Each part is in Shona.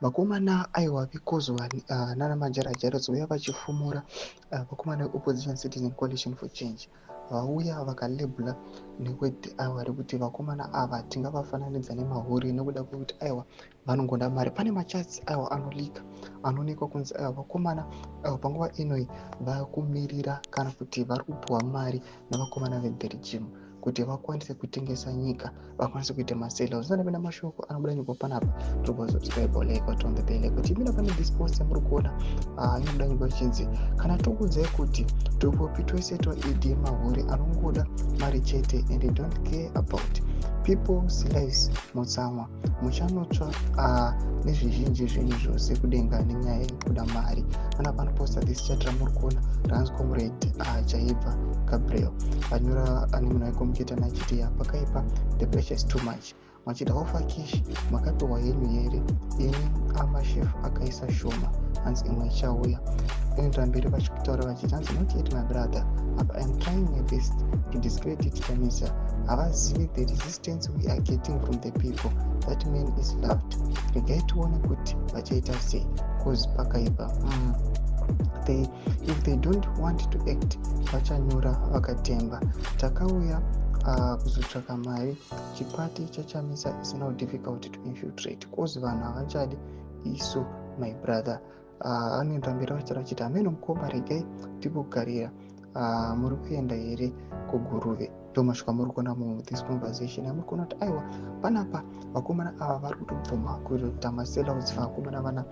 Vakomana aiwa vekozwa nana Majarajara zouya vachifumura vakomana veOpposition Citizen Coalition for Change vauya vakalebhula neword aiwa rekuti vakomana ava tingavafananidza nemahure nekuda kwekuti aiwa vanongoda mari. Pane machats aiwa anolika anoonekwa kunzi aiwa vakomana aiwa panguva inoi vakumirira kana kuti vari kupiwa mari nevakomana veBelgium kuti vakwanise kutengesa nyika, vakwanise kuita masela. Usati mashoko anobuda nyika panapa, toba subscribe, like, on the bell kuti imina. Pane this post yamuri kuona inobuda nyika ichinzi kana tokuudzai kuti tupopi twese twaED mahure anongoda mari chete and don't care about people's lives. Mutsamwa muchanotsva nezvizhinji zvenyu zvose kudenga nenyaya yekuda mari. Pana panoposta this chat ramuri kuona raanzi Comrade Chaibva Gabriel anyora ane munhu aikomuketana achiti pakaipa, the pressure is too much. Machida ofa cash makapiwa henyu here ini? Amashef akaisa shoma, hanzi imwe ichauya. Inoenda mberi vachitaura vachiti hanzi, "Not yet, my brother. Apa I am trying my best to discredit Chamisa. Havazivi the resistance we are getting from the people. That man is loved. Regai tione kuti vachaita sei, cause pakaipa. If they don't want to act, vachanyura vakatemba. Takauya kuzotsvaka mari. Chipati chaChamisa is now difficult to infiltrate cause vanhu havachadi isu, my brother." Anoenda mberi vachitaura vachiti, "Hameno mukoma, regai tikugarira. Muri kuenda here kuGuruve?" Ndo masvika muri kuona muthis conversation yamuri kuona kuti aiwa panapa vakomana ava vari kutobvuma kuita masellouts. Vakomana vana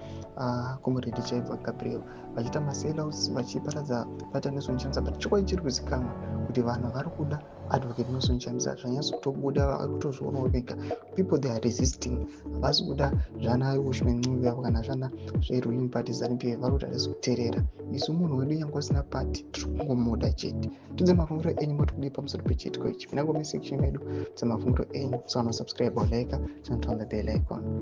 Comrade Chaibva Gabriel vachiita masellouts vachiparadza party Nelson Chamisa, but chokwadi chiri kuzikanwa kuti vanhu vari kuda Advocate Nelson Chamisa. Zvanyatsotobuda, vari kutozvionawo vega. People, they are resisting. Havasi kuda zvana Welshman Ncube avo kana zvana zveruling party ZANU PF. Vari kuti hatisi kuteerera isu munhu wedu, nyange usina party, tiri kungomuda chete. Tudze mafungiro enyu, moti kudii pamusoro pechiitiko ichi? Pinda comment section yedu, dzemafungiro enyu. Sanosubscribe, like, turn on the bell icon.